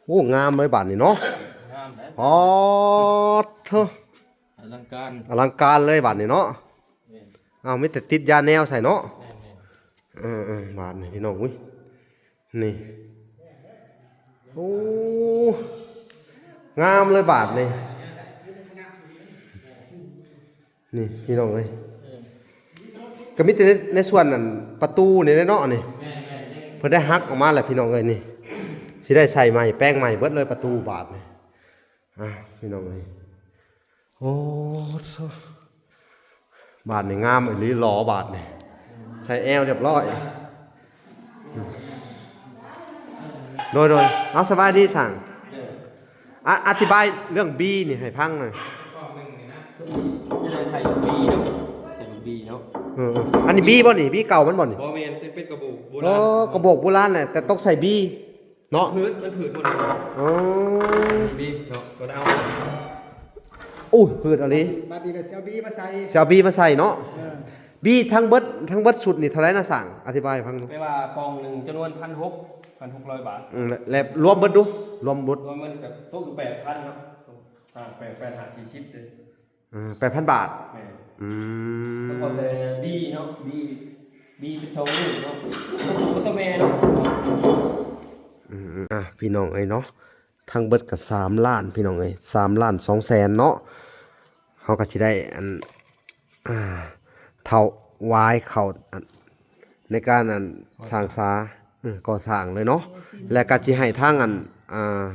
ໂອ້ ງາມເລີຍບາດນີ້ເນາະ. ງາມເດ້. ອໍ ເທີ ອະລັງການ ອະລັງການເລີຍບາດນີ້ເນາະ. ແມ່ນ. ອ້າວ ມີແຕ່ຕິດຢາແນວໃສ່ເນາະ. ແມ່ນໆ. ເອີໆ ບາດນີ້ພີ່ນ້ອງ ອຸ້ຍ ນີ້ ໂອ້ ງາມເລີຍບາດນີ້. ນີ້ພີ່ນ້ອງເອີຍ ເອີ ກໍມີແຕ່ໃນ ໃນສ່ວນອັນປະຕູນີ້ແຫຼະເນາະ ນີ້ ແມ່ນໆ ເພິ່ນໄດ້ຫັກອອກມາແລ້ວພີ່ນ້ອງເອີຍ. ນີ້ຊິໄດ້ໃສ່ໃໝ່ ແປງໃໝ່ເບິດເລີຍປະຕູບາດນີ້. ອ່າ ພີ່ນ້ອງເອີຍ ໂອ້ ບາດນີ້ງາມອີ່ຫຼີຫຼໍບາດນີ້ ໃສ່ແອວຮຽບຮ້ອຍ. ໂດຍໆ ເອົາ ສະບາຍດີຊ່າງ. ອະ ອະທິບາຍເລື່ອງບີນີ້ໃຫ້ຟັງໜ່ອຍ. ຈະໄດ້ໃສ່ບີເນາະ ໃສ່ບີເນາະ. ເອີໆ ອັນນີ້ບີບໍ່ນີ້? ບີເກົ່າມັນບໍ່ນີ້? ບໍ່ແມ່ນ ເປັນ ເປັນກະບອກໂບລານ. ໂອ້ ກະບອກໂບລານແຫຼະ ແຕ່ຕ້ອງໃສ່ບີເນາະ. ພືດ ມັນພືດໝົດເລີຍ. ອໍ ບີເນາະ ກໍໄດ້ເອົາ. ໂອ້ຍ ພືດອີ່ຫຼີ. ບາດນີ້ລະຊິເອົາບີມາໃສ່ ຊິເອົາບີມາໃສ່ເນາະ. ເອີ ບີທັງເບິດ ທັງເບິດຊຸດນີ້ເທົ່າໃດນະຊ່າງ? ອະທິບາຍໃຫ້ຟັງດູ. ແປວ່າປ່ອງໜຶ່ງຈຳນວນພັນຫົກ ພັນຫົກຮ້ອຍບາດ. ອືມ ແລະ ລວມເບິດດູ ລວມເບິດ ລວມມັນກໍຕົກຢູ່ແປດພັນເນາະ. ອ່າ ແປດ ແປດຫ້າສີ່ສິບເດີ. ອ່າ ແປດພັນບາດ. ແມ່ນ. ອືມ ສະເພາະແຕ່ບີເນາະ ບີ ບີເປັນສອງລູກເນາະ ຕົວຜູ້ກັບຕົວແມ່ເນາະ. ອືມໆ ອ່າ ພີ່ນ້ອງເອີຍເນາະ ທັງເບິດກໍສາມລ້ານ ພີ່ນ້ອງເອີຍ ສາມລ້ານສອງແສນເນາະ. ເຮົາກໍຊິໄດ້ອັນ ອ່າ ຖວາຍເຂົ້າ ອັນ ໃນການ ອັນ ສ້າງສາ ເອີ ກໍ່ສ້າງເລີຍເນາະ. ແລ້ວກໍຊິໃຫ້ທາງ ອັນ ອ່າ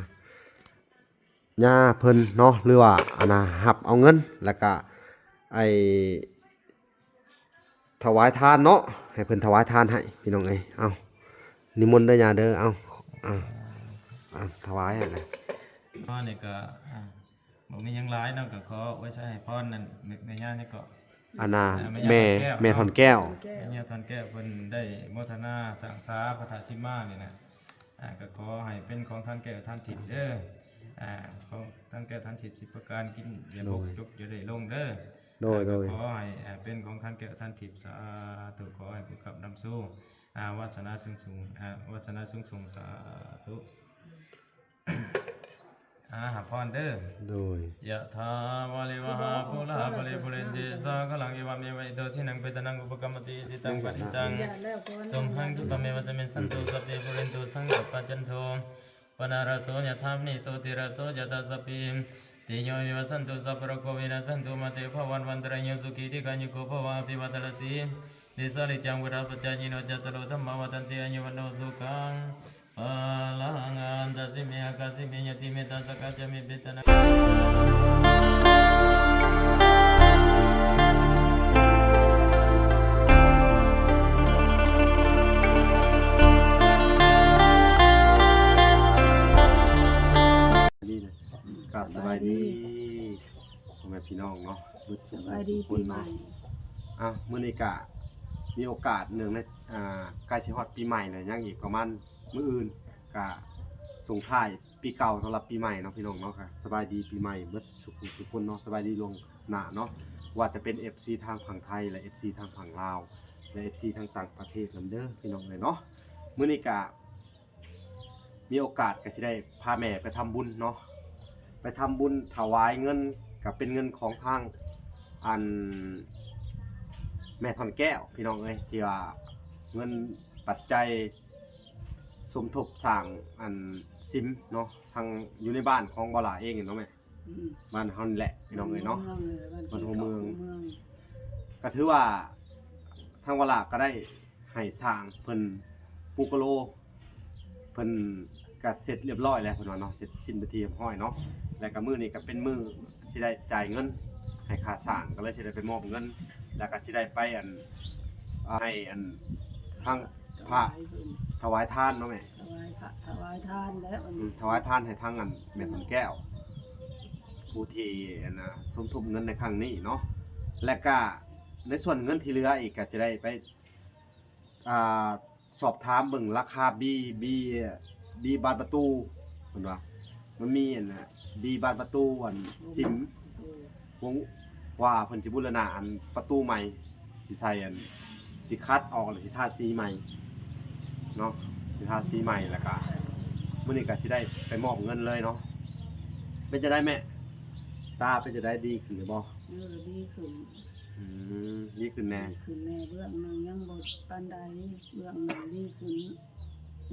ຍາເພິ່ນເນາະ ຫຼືວ່າ ອັນນ່າ ຮັບເອົາເງິນ ແລ້ວກະໄອ້ຖວາຍທານເນາະ ໃຫ້ເພິ່ນຖວາຍທານໃຫ້ ພີ່ນ້ອງເອີຍ. ເອົາ ນິມົນເດີຍາເດີ. ເອົາ ເອົາ ເອົາ ຖວາຍຫັ້ນແຫຼະ. ມານີ້ກະ ອ່າ ບໍ່ມີຫຍັງຫຼາຍເນາະ ກະຂໍອວຍໄຊໃຫ້ພອນນັ້ນ ແມ່ ແມ່ຍ່ານີ້ກໍ ອັນນ່າ ແມ່ ແມ່ທ່ອນແກ້ວ ແມ່ທ່ອນແກ້ວ ແມ່ຍ່າທ່ອນແກ້ວ ເພິ່ນໄດ້ໂມທະນາສ້າງສາພະທາດສີມານີ້ນະ. ອ່າ ກໍຂໍໃຫ້ເປັນຂອງທ່ານແກ້ວທ່ານທິບເດີ. ອ່າ ຂອງທ່ານແກ້ວທ່ານທິບສິບປະການ ກິນຢ່າບົກ ໂດຍ ຈົກຢ່າໄດ້ລົງເດີ. ໂດຍ ອ່າ ໂດຍ ກໍຂໍໃຫ້ ອ່າ ເປັນຂອງທ່ານແກ້ວທ່ານທິບ ສາທຸ. ຂໍໃຫ້ຜູ້ຄ້ຳນຳໂຊ ອ່າ ວາດສະໜາສູງໆ ອ່າ ວາດສະໜາສູງສົ່ງ ສາທຸ. ອ່າ ຮັບພອນເດີ. ໂດຍ. ຍະຖາ ວາລິວະຫາ ປູລາ ປະລິປູເຣນຕິ ສາຄະລັງ ເອວະເມວະ ອິໂຕ ທິນັງ ເປຕານັງ ອຸປະກຳມະຕິ ອິຊິຕັງ ປັນຖິຕັງ ຕຸມຫັງ khippameva samijjhatu, sabbe pūrentu saṅkappā, cando paṇṇaraso yathā, maṇi jotiraso yathā. Sabbītiyo vivajjantu, sabbarogo vinassatu, mā te bhavatvantarāyo, sukhī dīghāyuko bhava. Abhivādanasīlissa niccaṃ vuḍḍhāpacāyino, cattāro dhammā vaḍḍhanti, āyu vaṇṇo sukhaṃ balaṃ. Adāsi me akāsi me, ñātimittā sakhā ca me, petānaṃ ນີ້ນະ ກາບສະບາຍດີ ພໍ່ແມ່ພີ່ນ້ອງເນາະ ເບິດສູ່ຜູ້ສູ່ຄົນເນາະ. ເອົ້າ ມື້ນີ້ກະມີໂອກາດເນື່ອງໃນ ອ່າ ໃກ້ຊິຮອດປີໃໝ່ແລ້ວ ຍັງອີກປະມານມື້ອື່ນ ກະສົ່ງທ້າຍປີເກົ່າຕ້ອນຮັບປີໃໝ່ເນາະ ພີ່ນ້ອງເນາະ. ກະສະບາຍດີປີໃໝ່ເບິດສູ່ຜູ້ສູ່ຄົນເນາະ ສະບາຍດີລ່ວງໜ້າເນາະ ວ່າຈະເປັນເອັຟຊີທາງຝັ່ງໄທ ແລະ ເອັຟຊີທາງຝັ່ງລາວ ແລະ ເອັຟຊີທາງຕ່າງປະເທດນຳເດີ ພີ່ນ້ອງເອີຍເນາະ. ມື້ນີ້ກະ ມີໂອກາດກໍຊິໄດ້ພາແມ່ໄປທຳບຸນເນາະ ໄປທຳບຸນຖວາຍເງິນ ກໍເປັນເງິນຂອງທາງ ອັນ ແມ່ທ່ອນແກ້ວ ພີ່ນ້ອງເອີຍ ທີ່ວ່າເງິນປັດໄຈສົມທົບສ້າງ ອັນ ຊິມເນາະ ທາງຢູ່ໃນບ້ານຂອງບໍ່ຫຼ້າເອງເນາະແມ່. ອືມ ບ້ານເຮົານີ້ແຫຼະ ພີ່ນ້ອງເອີຍເນາະ ບ້ານຫົວເມືອງ ບ້ານຫົວເມືອງ ກໍຖືວ່າທາງວາລາກໍໄດ້ໃຫ້ສ້າງເພິ່ນປູກະໂລ ເພິ່ນກໍເສັດລຽບຮ້ອຍແລ້ວ ເພິ່ນວ່າເນາະ ເສັດສິ້ນເປັນທີ່ຮຽບຮ້ອຍເນາະ. ແລ້ວກໍມື້ນີ້ກໍເປັນມື້ຊິໄດ້ຈ່າຍເງິນໃຫ້ຄ່າສ້າງ ກໍເລີຍຊິໄດ້ໄປມອບເງິນ ແລ້ວກໍຊິໄດ້ໄປ ອັນ ໃຫ້ ອັນ ທາງ ພະ ຖວາຍເພິ່ນ ຖວາຍທານເນາະແມ່ ຖວາຍພະ ຖວາຍທານແລ້ວ ອືມ ຖວາຍທານໃຫ້ທາງ ອັນ ແມ່ຂອນແກ້ວ ຜູ້ທີ່ ອັນນ່າ ສົມທົບເງິນໃນຄັ້ງນີ້ເນາະ. ແລະກະໃນສ່ວນເງິນທີ່ເຫຼືອອີກ ກະຈະໄດ້ໄປ ອ່າ ສອບຖາມເບິ່ງລາຄາບີ ບີ ບີບານປະຕູ ເພິ່ນວ່າ ມັນມີ ອັນນ່າ ບີບານປະຕູ ອັນ ຊິມ ວົງ ວ່າເພິ່ນຊິບູລະນະ ອັນ ປະຕູໃໝ່ ຊິໃສ່ ອັນ ຊິຂັດອອກ ແລ້ວຊິທາສີໃໝ່ເນາະ ຊິທາສີໃໝ່ ແລ້ວກະ ມື້ນີ້ກໍຊິໄດ້ໄປມອບເງິນເລີຍເນາະ. ເປັນຈັ່ງໃດແມ່? ຕາເປັນຈັ່ງໃດ? ດີຂຶ້ນຢູ່ບໍ່? ເອີ ດີຂຶ້ນ. ອືມ ດີຂຶ້ນແດ່. ດີຂຶ້ນແດ່. ເບື້ອງໜຶ່ງຍັງບໍ່ປານໃດ, ເບື້ອງໜຶ່ງດີຂຶ້ນ.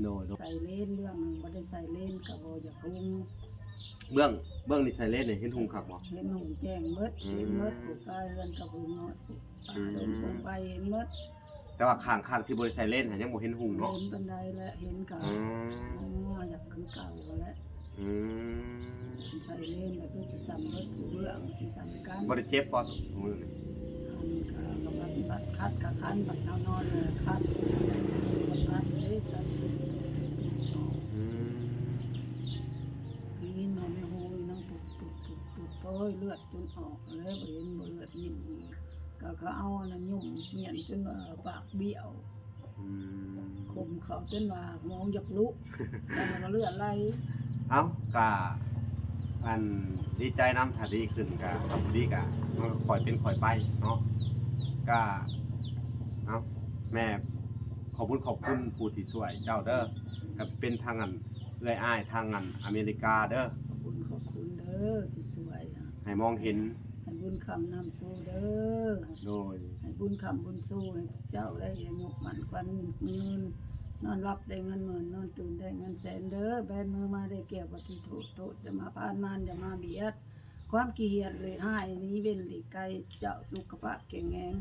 ໂດຍ ໂດຍ. ໃສ່ເລນ, ເບື້ອງໜຶ່ງບໍ່ໄດ້ໃສ່ເລນ ກໍບໍ່ຢາກຮຸ່ງ. ເບື້ອງ ເບື້ອງນີ້ໃສ່ເລນນີ້ເຫັນຮຸ່ງຄັກບໍ່? ເຫັນຮຸ່ງແຈ້ງເບິດ. ອືມ ເຫັນເບິດ. ຜູ້ກາຍເຮືອນກັບຜູ້ງອດ ຜູ້ປ່າດົງ ອືມ ຜູ້ໄປເຫັນເບິດ. ແຕ່ວ່າຂ້າງ ຂ້າງທີ່ບໍ່ໄດ້ໃສ່ເລນຫັ້ນຍັງບໍ່ເຫັນຮຸ່ງເນາະ. ເຫັນປານໃດແຫຼະ, ເຫັນກະ ອືມ ງົວຢາກຄືເກົ່າຫັ້ນແຫຼະ. ອືມ ໃສ່ເລນແລ້ວຄືຊິສ່ຳເບິດສູ່ເບື້ອງ ຊິສ່ຳກັນ. ບໍ່ໄດ້ເຈັບບໍ່ມື້ນີ້? ອັນກະ ກະບັດ ບັດຄັດກະຄັນ ບັດເຮົານອນກະຄັດ ບັດເດ້ ຕັດ. ອືມ ຄືຍິນວ່າແມ່ໂຮຍນຳ ປຸດ ປຸດ ປຸດ ປຸດ ໂອ້ຍ ເລືອດຈົນອອກແລ້ວ ບໍ່ເຫັນບໍ່ເລືອດຍິ້ມ. ກໍເຂົາເອົາອັນນັ້ນຫຍຸ້ມມ້ຽນຈົນວ່າປາກບ້ຽວ. ອືມ ຂົມເຂົາຈົນວ່າຫົວຢາກລຸ ແລ້ວມັນກໍເລືອດໄຫຼ. ເອົ້າ ກະ ອັນ ດີໃຈນຳ ຖ້າດີຂຶ້ນກະ ດີກະ ມັນກໍຄ່ອຍເປັນຄ່ອຍໄປເນາະ. ກະ ເອົ້າ ແມ່ ຂອບຄຸນ ຂອບຄຸນຜູ້ທີ່ຊ່ວຍເຈົ້າເດີ ກໍເປັນທາງອັນ ເອື້ອຍອ້າຍທາງອັນອາເມລິກາເດີ. ຂອບຄຸນ ຂອບຄຸນເດີທີ່ຊ່ວຍ ໃຫ້ມອງເຫັນ. ໃຫ້ບຸນຄ້ຳນຳສູ່ເດີ. ໂດຍ ໃຫ້ບຸນຄ້ຳບຸນຊູ່ ໃຫ້ພວກເຈົ້າໄດ້ອາຍຸໝັ້ນຂວັນຍືນ ນອນຫຼັບໄດ້ເງິນໝື່ນ ນອນຕື່ນໄດ້ເງິນແສນເດີ. ແບນມືມາໄດ້ແກ້ວປະຕິໂທດ ໂທດຢ່າມາຜ່ານ ມານຢ່າມາບຽດ ຄວາມຂີ້ຫຽດເລີດຮ້າຍ ໜີເວັ້ນຫຼີກໄກ. ເຈົ້າສຸຂະພາບແຂງແຮງ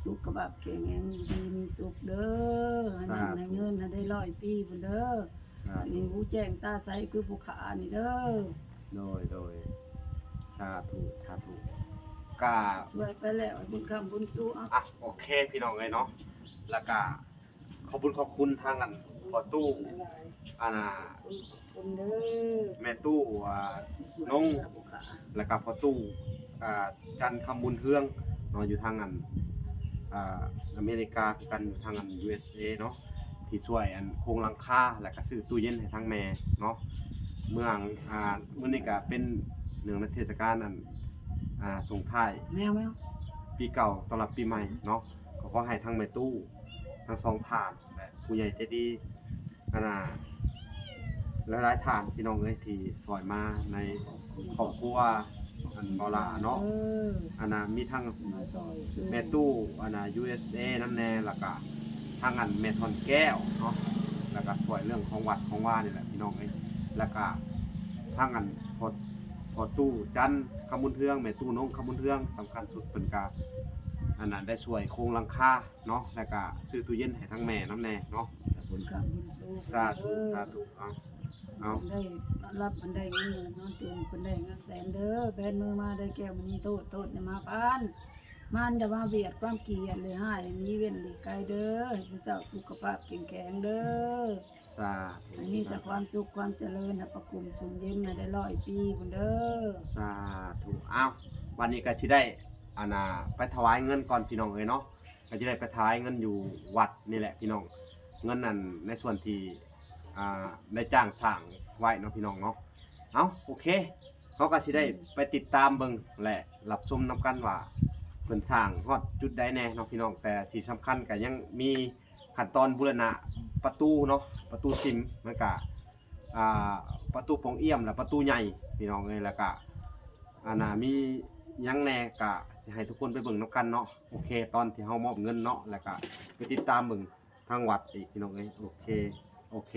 ສຸຂະພາບແຂງແຮງ ຢູ່ດີມີສຸກເດີ. ໃຫ້ໝັ້ນໃຫ້ຍືນ ໃຫ້ໄດ້ຮ້ອຍປີພຸ້ນເດີ. ສາທຸ ໃຫ້ຫູແຈ້ງຕາໃສຄືຜູ້ຂ້ານີ້ເດີ. ໂດຍ ໂດຍ ສາທຸ ສາທຸ. ກະຊ່ວຍໄປແລ້ວ ບຸນຄ້ຳບຸນຊູ່. ອ່ະ ໂອເຄ ພີ່ນ້ອງເອີຍເນາະ ແລ້ວກະ ຂອບຄຸນ ຂອບຄຸນທາງອັນພໍ່ຕູ້ ອັນນ່າ ແມ່ຕູ້ ອ່າ ນົງ ແລ້ວກະພໍ່ຕູ້ ອ່າ ຈັນຄຳບຸນເຮືອງເນາະ ຢູ່ທາງອັນ ອ່າ ອາເມລິກາຄືກັນ ຢູ່ທາງອັນ ຢູເອສເອ ເນາະ ທີ່ຊ່ວຍອັນໂຄງຫຼັງຄາ ແລ້ວກະຊື້ຕູ້ເຢັນໃຫ້ທາງແມ່ເນາະ. ເມື່ອ ອ່າ ມື້ນີ້ກະເປັນເນື່ອງໃນເທດສະການອັນ ອ່າ ສົ່ງທ້າຍ ແມ່ວ ແມ່ວ ປີເກົ່າຕ້ອນຮັບປີໃໝ່ເນາະ. ກໍຂໍໃຫ້ທັງແມ່ຕູ້ ທັງສອງທ່ານ ແລະ ຜູ້ໃຫຍ່ໃຈດີ ອັນນ່າ ຫຼາຍໆທ່ານ ພີ່ນ້ອງເອີຍ ທີ່ຊ່ອຍມາໃນຄອບຄົວອັນບໍ່ຫຼ້າເນາະ. ເອີ ອັນນ່າ ມີທັງ ມາຊ່ອຍຊື້ ແມ່ຕູ້ ອັນນ່າ ຢູເອສເອ ນຳແດ່ ແລ້ວກະທັງອັນແມ່ທ່ອນແກ້ວເນາະ ແລ້ວກະຊ່ວຍເລື່ອງຂອງວັດຂອງວານີ້ແຫຼະ ພີ່ນ້ອງເອີຍ. ແລ້ວກະທັງອັນພໍ່ ພໍ່ຕູ້ຈັນຄຳບຸນເຮືອງ ແມ່ຕູ້ນົງຄຳບຸນເຮືອງ ສຳຄັນສຸດເພິ່ນກະ ອັນນ່າ ໄດ້ຊ່ວຍໂຄງຫຼັງຄາ ເນາະ ແລ້ວກະຊື້ຕູ້ເຢັນໃຫ້ທັງແມ່ນຳແດ່ເນາະ. ບຸນຄ້ຳບຸນຊູ່ ສາທຸ ເດີ ສາທຸ. ເອົາ ເອົາ ເພິ່ນໄດ້ນອນຫຼັບ ເພິ່ນໄດ້ເງິນໝື່ນ ນອນຕື່ນ ເພິ່ນໄດ້ເງິນແສນເດີ. ແບນມືມາໄດ້ແກ້ວມະນີ ໂທດ ໂທດຢ່າມາຜ່ານ ມານຢ່າມາບຽດ ຄວາມຂີ້ຫຽດເລີດຮ້າຍ ໜີເວັ້ນຫຼີກໄກເດີ. ໃຫ້ເຈົ້າສຸຂະພາບເຂັ້ມແຂງເດີ. ສາທຸ ໃຫ້ມີແຕ່ຄວາມສຸກຄວາມຈະເລີນ ໃຫ້ປະກຸມຊຸ່ມເຢັນ ໃຫ້ໄດ້ຮ້ອຍປີພຸ້ນເດີ. ສາທຸ. ເອົາ ບັດນີ້ກໍຊິໄດ້ ອັນນ່າ ໄປຖວາຍເງິນກ່ອນ ພີ່ນ້ອງເອີຍເນາະ. ກໍຈະໄດ້ໄປຖວາຍເງິນຢູ່ວັດນີ້ແຫຼະພີ່ນ້ອງ ເງິນນັ້ນໃນສ່ວນທີ່ ອ່າ ໄດ້ຈ້າງສ້າງໄວ້ເນາະພີ່ນ້ອງເນາະ. ເອົາ ໂອເຄ ເຮົາກໍຊິໄດ້ໄປຕິດຕາມເບິ່ງ ແລະ ຮັບຊົມນຳກັນວ່າເພິ່ນສ້າງຮອດຈຸດໃດແດ່ເນາະພີ່ນ້ອງ. ແຕ່ທີ່ສຳຄັນກໍຍັງມີຂັ້ນຕອນບູລະນະປະຕູເນາະ ປະຕູສິມ ແລ້ວກະ ອ່າ ປະຕູປ່ອງອ້ຽມ ແລະ ປະຕູໃຫຍ່ພີ່ນ້ອງເອີຍ. ແລ້ວກະ ອັນນ່າ ມີຫຍັງແດ່ກະຊິໃຫ້ທຸກຄົນໄປເບິ່ງນຳກັນເນາະ. ໂອເຄ ຕອນທີ່ເຮົາມອບເງິນເນາະ ແລ້ວກະໄປຕິດຕາມເບິ່ງທາງວັດອີກພີ່ນ້ອງເອີຍ. ໂອເຄ ໂອເຄ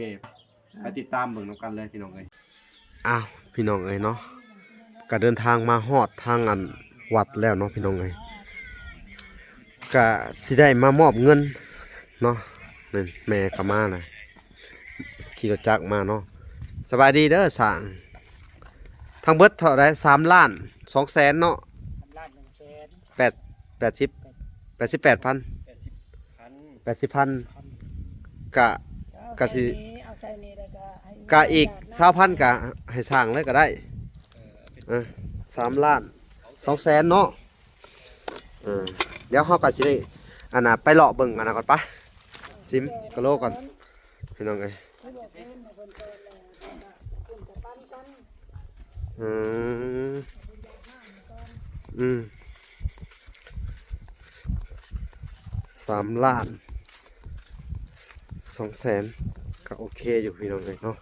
ໄປຕິດຕາມເບິ່ງນຳກັນເລີຍພີ່ນ້ອງເອີຍ. ອ້າວ ພີ່ນ້ອງເອີຍເນາະ ກະເດີນທາງມາຮອດທາງອັນວັດແລ້ວເນາະພີ່ນ້ອງເອີຍ. ກະຊິໄດ້ມາມອບເງິນເນາະ. ນັ້ນແມ່ກໍມານະ ຂີ່ລົດຈັກມາເນາະ. ສະບາຍດີເດີຊ່າງ. ທັງເບິດເທົ່າໃດ? ສາມລ້ານສອງແສນເນາະ. ສາມລ້ານໜຶ່ງແສນ ແປດ ແປດສິບ ແປດສິບແປດພັນ ແປດສິບພັນ ແປດສິບພັນ ກະ ກະຊິ ເອົາໃສ່ນີ້ ເອົາໃສ່ນີ້ແລ້ວກະໃຫ້ ກະອີກຊາວພັນກະໃຫ້ຊ່າງເລີຍກໍໄດ້. ເອີ ເປັນ ເອີ ສາມລ້ານສອງແສນເນາະ. ເອີ ດຽວເຮົາກໍຊິໄດ້ ອັນນ່າ ໄປເລາະເບິ່ງ ອັນນັ້ນກ່ອນປະ ຊິມກະໂລກ່ອນ ພີ່ນ້ອງເອີຍ. ອືມ ອືມ ສາມລ້ານສອງແສນ ກໍໂອເຄຢູ່ ພີ່ນ້ອງເອີຍເນາະ.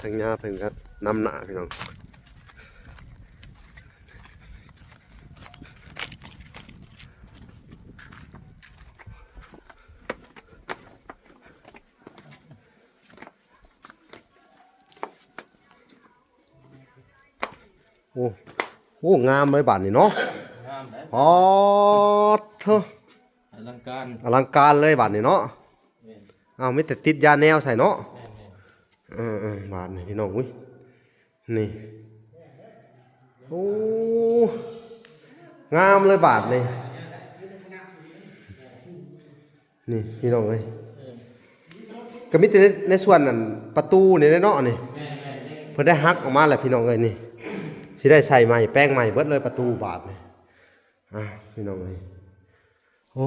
ທັງຍາເທິງກັນນຳໜ້າພີ່ນ້ອງ. ໂອ້ ໂອ້ ງາມເລີຍບາດນີ້ເນາະ. ງາມເດ້. ປາດໂທ້ ອະລັງການ ອະລັງການເລີຍບາດນີ້ເນາະ. ແມ່ນ. ອ້າວ ມີແຕ່ຕິດຢາແນວໃສ່ເນາະ. ແມ່ນໆ. ເອີໆ ບາດນີ້ພີ່ນ້ອງ ອຸ້ຍ ນີ້ ໂອ້ ງາມເລີຍບາດນີ້. ນີ້ພີ່ນ້ອງເອີຍ ກໍມີແຕ່ໃນ ໃນສ່ວນອັນປະຕູນີ້ແຫຼະເນາະ ນີ້ ແມ່ນໆ ເພິ່ນໄດ້ຫັກອອກມາແລ້ວພີ່ນ້ອງເອີຍ. ນີ້ ຊິໄດ້ໃສ່ໃໝ່ ແປງໃໝ່ເບິດເລີຍປະຕູບາດນີ້. ອ່າ ພີ່ນ້ອງເອີຍ ໂອ້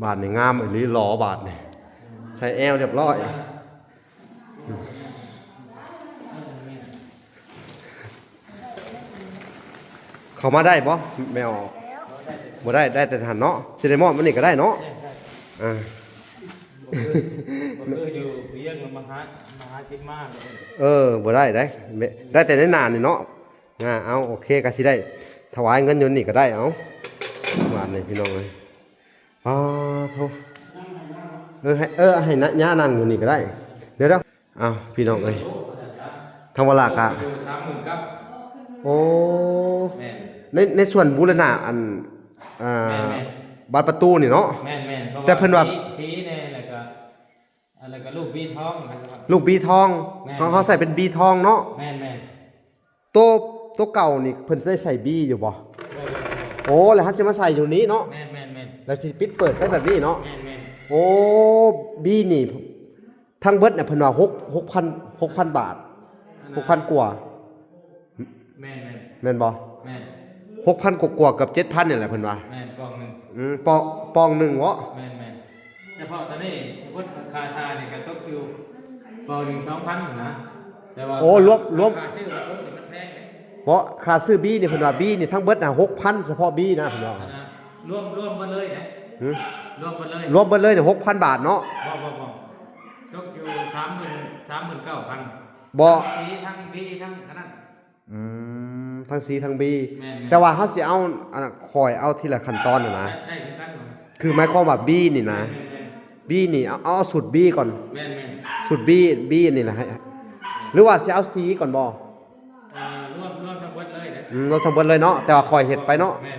ບາດນີ້ງາມອີ່ຫຼີຫຼໍບາດນີ້ ໃສ່ແອວຮຽບຮ້ອຍ. ເຂົ້າມາໄດ້ບໍ່ແມ່ອອກ? ບໍ່ໄດ້ ໄດ້ແຕ່ຫັ້ນເນາະ. ຊິໄດ້ມອບມານີ້ກໍໄດ້ເນາະ. ອ່າ ບໍ່ຄື ບໍ່ຄືຢູ່ວຽງມາຫາ ມາຫາສິມາ. ເອີ ບໍ່ໄດ້ໄດ໋ ໄດ້ແຕ່ໃນໜ້ານີ້ເນາະ. ອ່າ ເອົາ ໂອເຄ ກໍຊິໄດ້ຖວາຍເງິນຢູ່ນີ້ກໍໄດ້. ເອົາ ບາດນີ້ພີ່ນ້ອງເອີຍ ປາໂທ ເອີ ໃຫ້ ເອີ ໃຫ້ນະ ຍ່ານັ່ງຢູ່ນີ້ກໍໄດ້. ດຽວໆ ອ້າວ ພີ່ນ້ອງເອີຍ ທາງວາລາກະ ຢູ່ສາມໝື່ນກັບ ໂອ້ ແມ່ນ ໃນ ໃນສ່ວນບູລະນະອັນ ອ່າ ແມ່ນໆ ບານປະຕູນີ້ເນາະ. ແມ່ນໆ ເພາະວ່າ ແຕ່ເພິ່ນວ່າ ສີ ສີແດ່ ແລ້ວກໍ ອັນນັ້ນກໍລູກບີທອງ ລູກບີທອງ. ແມ່ນໆ ເຮົາ ເຮົາໃສ່ເປັນບີທອງເນາະ. ແມ່ນໆ ໂຕ ໂຕເກົ່ານີ້ເພິ່ນໄດ້ໃສ່ບີຢູ່ບໍ່? ເອີ ໂອ້ ແລ້ວເຮົາຊິມາໃສ່ຢູ່ນີ້ເນາະ. ແມ່ນໆໆ ແລ້ວຊິປິດເປີດໃສ່ແບບນີ້ເນາະ. ແມ່ນໆ ໂອ້ ບີນີ້ທັງເບິດນະ ເພິ່ນວ່າຫົກ ຫົກພັນ ຫົກພັນບາດ ອັນນັ້ນ ຫົກພັນກວ່າ. ແມ່ນໆ ແມ່ນບໍ່? ແມ່ນ ຫົກພັນກວ່າໆ ເກືອບເຈັດພັນນີ້ແຫຼະເພິ່ນວ່າ. ແມ່ນ ປ່ອງໜຶ່ງ ອືມ ປ່ອງ ປ່ອງໜຶ່ງເນາະ. ແມ່ນໆ ສະເພາະຕອນນີ້ສົມມຸດຄ່າຊານີ້ກໍຕົກຢູ່ປ່ອງໜຶ່ງສອງພັນນະ. ແຕ່ວ່າ ໂອ້ ລວມ ລວມ ຄ່າຊື້ວັດຖຸນີ້ມັນແພງເດ້. ເພາະຄ່າຊື້ບີນີ້ເພິ່ນວ່າ ບີນີ້ທັງເບິດນະ ຫົກພັນ ສະເພາະບີນະເພິ່ນວ່າ. ອັນນັ້ນລວມ ລວມເບິດເລີຍເດ້. ຫື? ລວມເບິດເລີຍ ລວມເບິດເລີຍນີ້ ຫົກພັນບາດເນາະ. ບໍ່ ບໍ່ ບໍ່ ຕົກຢູ່ສາມໝື່ນ ສາມໝື່ນເກົ້າພັນ. ບໍ່ ທັງສີທັງບີທັງອັນນັ້ນ. ອືມ ທັງສີທັງບີ. ແມ່ນໆ ແຕ່ວ່າເຮົາຊິເອົາ ອັນ ຂ້ອຍເອົາທີລະຂັ້ນຕອນຫັ້ນນະ. ໄດ້ ໄດ້ຄືກັນ. ຄືໝາຍຄວາມວ່າບີນີ້ນະ. ແມ່ນໆ ບີນີ້ ເອົາ ເອົາຊຸດບີກ່ອນ. ແມ່ນໆ ຊຸດບີ ບີນີ້ນະ ໃຫ້ ຫຼືວ່າຊິເອົາສີກ່ອນບໍ່? ເອີ ລວມ ລວມທັງເບິດເລີຍເດ້. ອືມ ລວມທັງເບິດເລີຍເນາະ ແຕ່ວ່າຂ້ອຍເຮັດໄປເນາະ. ແມ່ນ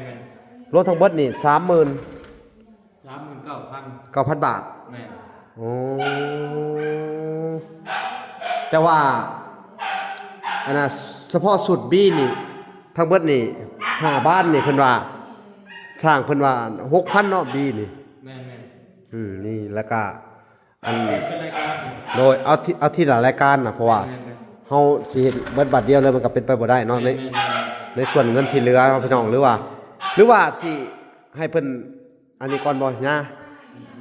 ໆ ລວມທັງເບິດນີ້ສາມໝື່ນ ສາມໝື່ນເກົ້າພັນ ເກົ້າພັນບາດ. ແມ່ນ ໂອ້ ແຕ່ວ່າ ອັນນ່າ ສະເພາະຊຸດບີນີ້ ທັງເບິດນີ້ ຫ້າບານນີ້ ເພິ່ນວ່າ ຊ່າງເພິ່ນວ່າຫົກພັນເນາະ ບີນີ້. ແມ່ນໆ ອືມ ນີ້ ແລ້ວກະ ອັນ ເປັນລາຍການ ໂດຍ ເອົາທີ ເອົາທີລະລາຍການນະ ເພາະວ່າ ແມ່ນໆ ເຮົາຊິເຮັດເບິດບາດດຽວເລີຍ ມັນກໍເປັນໄປບໍ່ໄດ້ເນາະ. ໃນ ແມ່ນໆ ໃນສ່ວນເງິນທີ່ເຫຼືອເນາະ ພີ່ນ້ອງ ຫຼືວ່າ ຫຼືວ່າຊິໃຫ້ເພິ່ນ ອັນນີ້ກ່ອນບໍ່ ຍາ?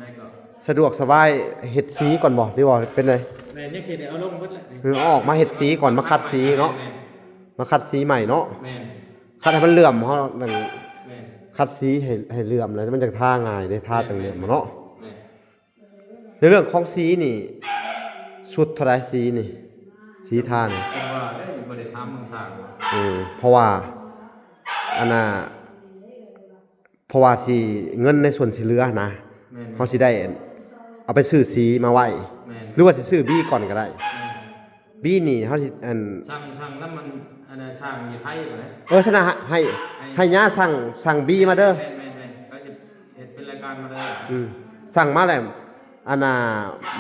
ໄດ້ກໍ ສະດວກສະບາຍເຮັດສີກ່ອນບໍ່ ຫຼືວ່າເປັນໃດ? ແມ່ນ ຍັງເຮັດ ເອົາລົງເບິດແຫຼະ. ເອີ ເອົາອອກມາເຮັດສີກ່ອນ ມາຂັດສີເນາະ. ແມ່ນໆ ມາຂັດສີໃໝ່ເນາະ. ແມ່ນ ຂັດໃຫ້ມັນເຫຼື້ອມ ເຮົານັ້ນ. ແມ່ນ ຂັດສີໃຫ້ ໃຫ້ເຫຼື້ອມ ແລ້ວມັນຈັ່ງທາງ່າຍເດ້ ທາຈັ່ງເຫຼື້ອມເນາະ. ແມ່ນ ໃນເລື່ອງຂອງສີນີ້ ຊຸດເທົ່າໃດສີນີ້ ສີທານີ້? ເພິ່ນວ່າເດ້ ບໍ່ໄດ້ຖາມເບິ່ງຊ່າງ. ເອີ ເພາະວ່າ ອັນນ່າ ເພາະວ່າຊິ ເງິນໃນສ່ວນທີ່ເຫຼືອນະ ແມ່ນໆ ເຮົາຊິໄດ້ເອົາໄປຊື້ສີມາໄວ້. ແມ່ນ ຫຼືວ່າຊິຊື້ບີກ່ອນກໍໄດ້. ແມ່ນ ບີນີ້ເຮົາຊິ ອັນ ສັ່ງ ສັ່ງນຳມັນ ອັນນ່າ ຊ່າງຢູ່ໄທພຸ້ນແຫຼະ. ເອີ ຊັ້ນນະ ໃຫ້ ໃຫ້ ໃຫ້ຍາສັ່ງ ສັ່ງບີມາເດີ. ແມ່ນໆໆ ເຂົາຊິເຮັດເປັນລາຍການມາເລີຍ. ອືມ ສັ່ງມາແລ້ວ ອັນນ່າ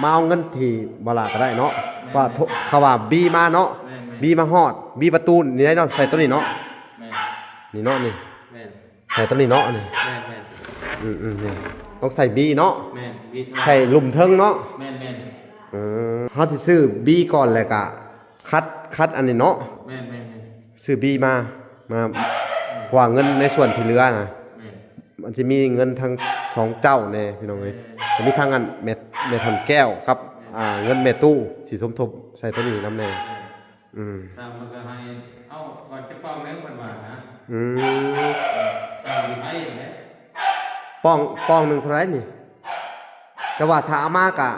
ມາເອົາເງິນທີ່ບໍ່ຫຼາຍກໍໄດ້ເນາະ. ແມ່ນໆ ວ່າໂທ ເຂົາວ່າບີມາເນາະ. ແມ່ນໆ ບີມາຮອດ ບີປະຕູນີ້ໄດ້ເນາະ ໃສ່ໂຕນີ້ເນາະ. ແມ່ນ ນີ້ເນາະ ນີ້ ແມ່ນ ໃສ່ໂຕນີ້ເນາະ ນີ້. ແມ່ນໆ ອືມໆ ນີ້ ຕ້ອງໃສ່ບີເນາະ. ແມ່ນ ບີ ໃສ່ລຸ່ມເທິງເນາະ. ແມ່ນໆ ເອີ ເຮົາຊິຊື້ບີກ່ອນ ແລ້ວກະຂັດ ຂັດອັນນີ້ເນາະ. ແມ່ນໆໆ ຊື້ບີມາ ມາ ເພາະວ່າເງິນໃນສ່ວນທີ່ເຫຼືອນະ ແມ່ນ ມັນຊິມີເງິນທັງສອງເຈົ້າແດ່ ພີ່ນ້ອງເອີຍ. ແມ່ນ ກໍມີທັງອັນແມ່ ແມ່ທອນແກ້ວກັບ ອ່າ ເງິນແມ່ຕູ້ ຊິສົມທົບໃສ່ໂຕນີ້ນຳແດ່. ແມ່ນ ອືມ ຊ່າງເພິ່ນກໍໃຫ້ ເອົາ ກ່ອນຈະປ່ອງໜຶ່ງເພິ່ນວ່ານະ. ອືມ ຊ່າງຢູ່ໄທພຸ້ນແຫຼະ. ປ່ອງ ປ່ອງໜຶ່ງເທົ່າໃດນີ້? ແຕ່ວ່າຖ້າເອົາມາກະ